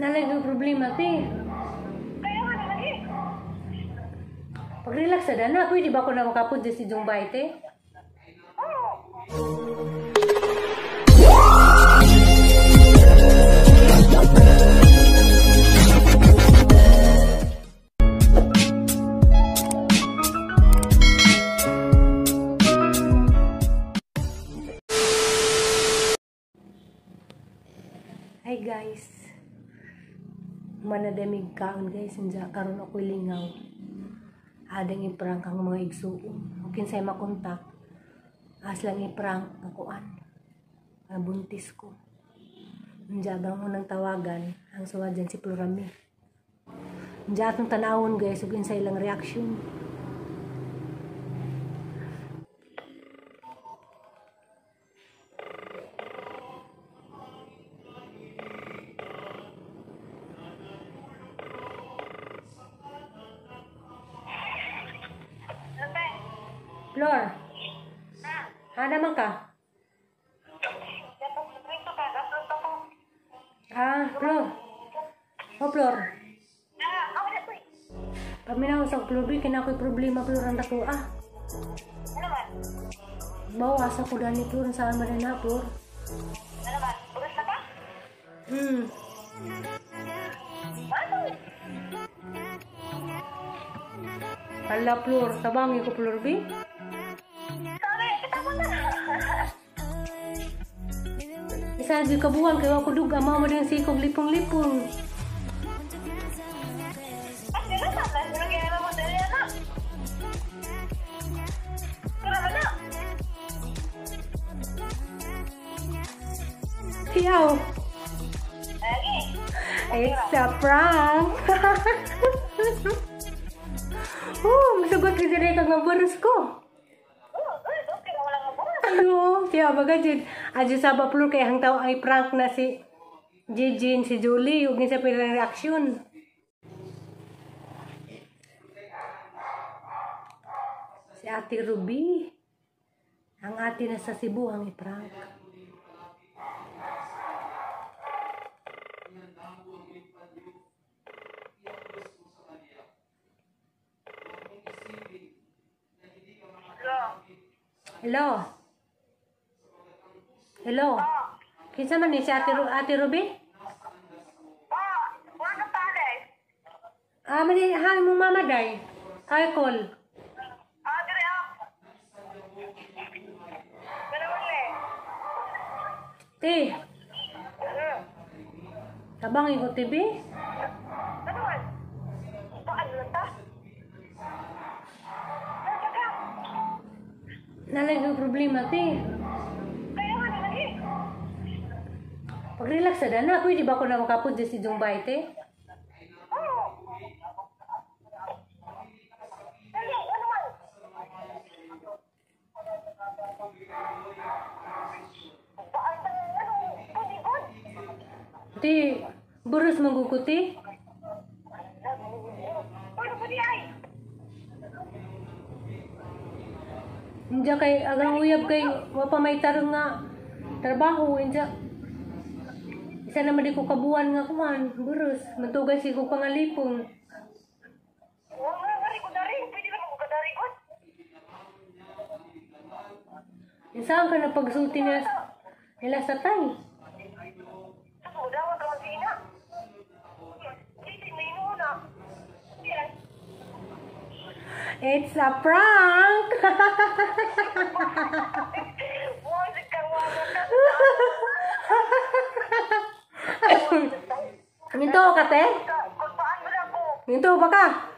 Nalay ko problema, te. Kaya nga na lagi. Pag-relax sa dana, pwede ba ko na makapod si Jungbay, te? Oo. Hi guys. Manadamig kaon guys, unja karon ako'y lingaw. Adang i-prank ang mga igsuon. O kinsay makontak, as lang i-prank ang kuan. Ang buntis ko. Unja bang unang tawagan ang suwad dyan si Florami. Unja atong tanawon guys, ug kinsay ilang reaction. Flor, ha naman ka? Ah, Flor. Oh, Flor. Paminaw sa Flor, kaya ako'y problema, Flor, ang dako, ah. Ano man? Bawas ako dani, Flor, saan man na, Flor? Ano man? Bukas na ka? Hmm. Ano? Hala, Flor, tabangi ko, Flor, bi? Sorry, kita mo na. Isa di kabuhan kay ako duga mao mo din sikog lipong-lipong. Ah, sila na. Sila kaya mo dali na. Sila ba na? Hiyaw. Lagi. It's a prank. Oh, masugot ka diri kag maburos ko. Oh, good. Okay, wala nga bukas. Ayo, tiya baga jud. Adyo sa ba Flor kay hang tao ay prank na si Jijin, si Julie, ug sa pirang reaksyon. Si Ate Ruby. Ang ate na sa Cebu ang i-prank. Hello. Hello. Hello. Kinsa man ni si Ate, Ate Ruby? Oh, wala ka pala. Ah, mani ha imong mama day. Ay call. Ah, dire ako. Ano man le? Te, tabang ko TV. Ano man? Paano lang ta? Nasa ka? Nalay ko problema, te. Kaya nga na lagi. Pag-relax sa dana, pwede ba ko na makapod si Jungbay, te? Oo. Dali, ano man? Paan ba ano? Pwede good. Te, buros mangguko, te. Pwede pwede ay. Inja kay agang uyab kay wa pa may tarong nga trabaho inja. Isa naman di ko kabuan nga kuan, buros. Matugay si ko pangalipong. Wala nga rin ko dari. Pwede lang ako kadari good. Saan ka na pagsulti nila, nila sa tay? Sa dawat naman si ina. Hindi, na. Yan. It's a prank! Minto ka, te? Kung paano mo lang ko. Minto ba ka?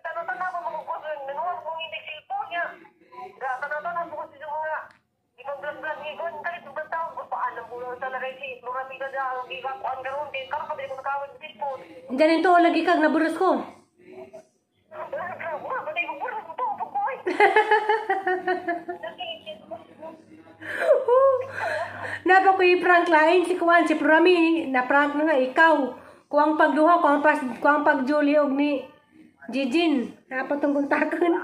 Tanong-tanong ako mga kusun. Nanuwag kong hindi cellphone niya. Tanong-tanong ko kasi yung mga ibang-vlog-vlog ni Gon. Kalit ng tawag ko. Paano mo lang talaga si Marami ka na ang ikakuan karon. Kaya karon pabili ko nakawin sa cellphone. Diyan ito, lagi kag naburos ko. Wala, batay ko buros mo to. Pagkoy. Napa ko i-prank lain si Kuan, si Prami, na-prank na nga ikaw. Kuang pagduha, kuang pas, kuang pag-Julie og ni Jijin. Napa tong kontakon. Ano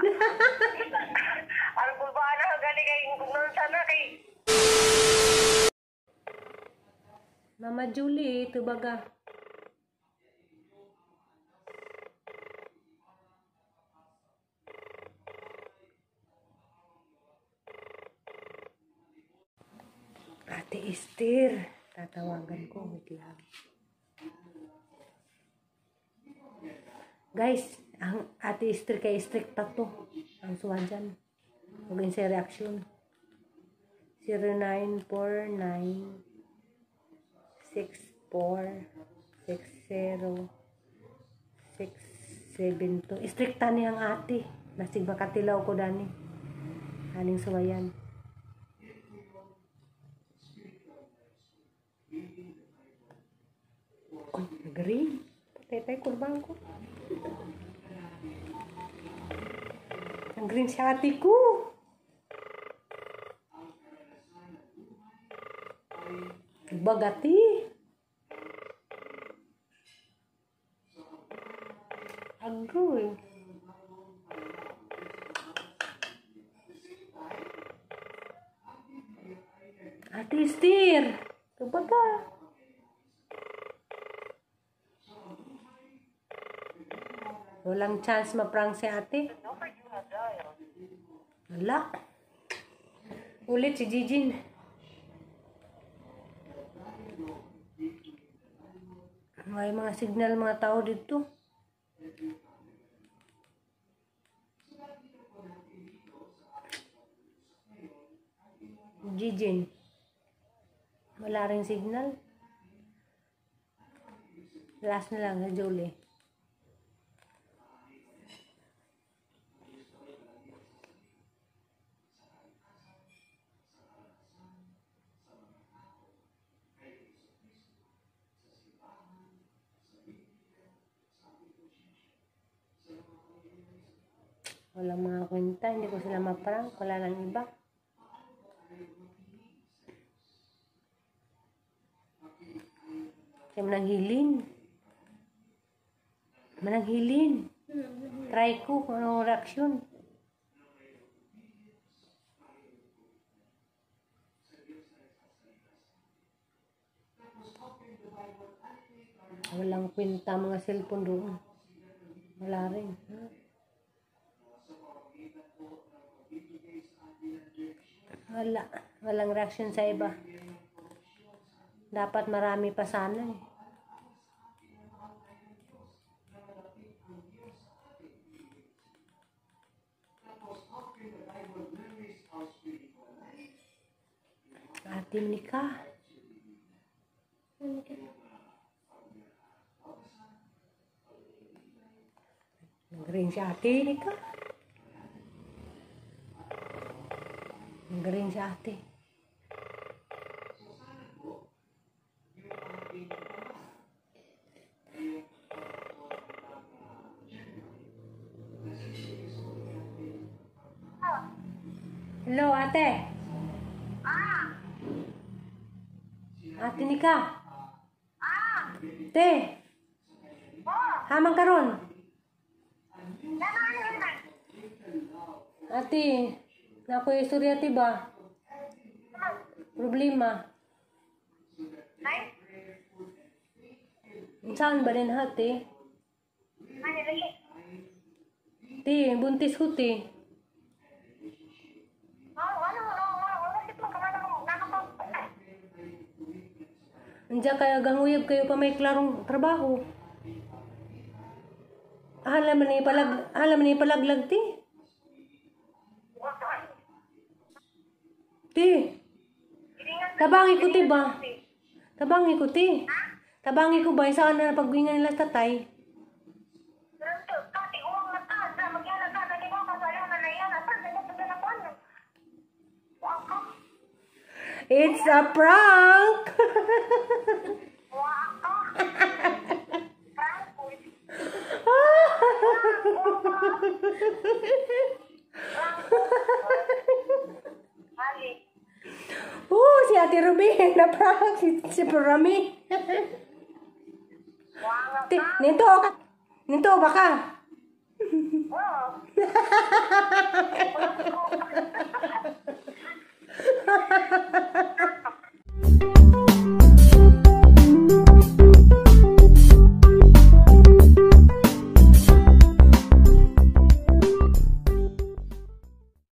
kung ba na gali kay kung sana kay Mama Julie, tubaga. Ate Esther, tatawagan ko. Wait lang. Guys, ang Ate Esther kay strict to. Ang suwa dyan. Huwag yun sa reaction. 0949 64 60 672. Stricta ni ang ate. Basig makatilaw ko dani. Aning suwayan. Uy, nag-ring. Patay-tay, kurbang ko. Nag-ring siya ate ko. Bagati. Agoy. Ate Esther, tubaga. Walang chance ma-prank si ate. Wala. Ulit si Jijin. May mga signal mga tao dito. Jijin. Wala rin signal. Last na lang sa Julie. Walang mga kwenta, hindi ko sila ma-prank, wala nang iba. Siya mananghilin. Mananghilin. Try ko kung anong reaksyon. Walang kwenta mga cellphone doon. Wala rin. Wala. Walang reaction sa iba. Dapat marami pa sana eh. Ate Nika. Nag-ring si Ate Nika. Nag-ring si ate. Hello, ate. Ate Nika. Te. Hamang karon. Ate, na ako istorya ti ba? Problema. Saan ba din ate? Ti, buntis ko ti. Andiyan kaya ganguyab kayo pa may klarong trabaho. Alam ni palaglag ti. Ti. Tabangi ko ti ba? Tabangi ko ti. Tabangi ko ba? Saan na pag-ingan nila tatay? It's a prank! Oh, si Ate Ruby, na-prank si Rami. Nito baka.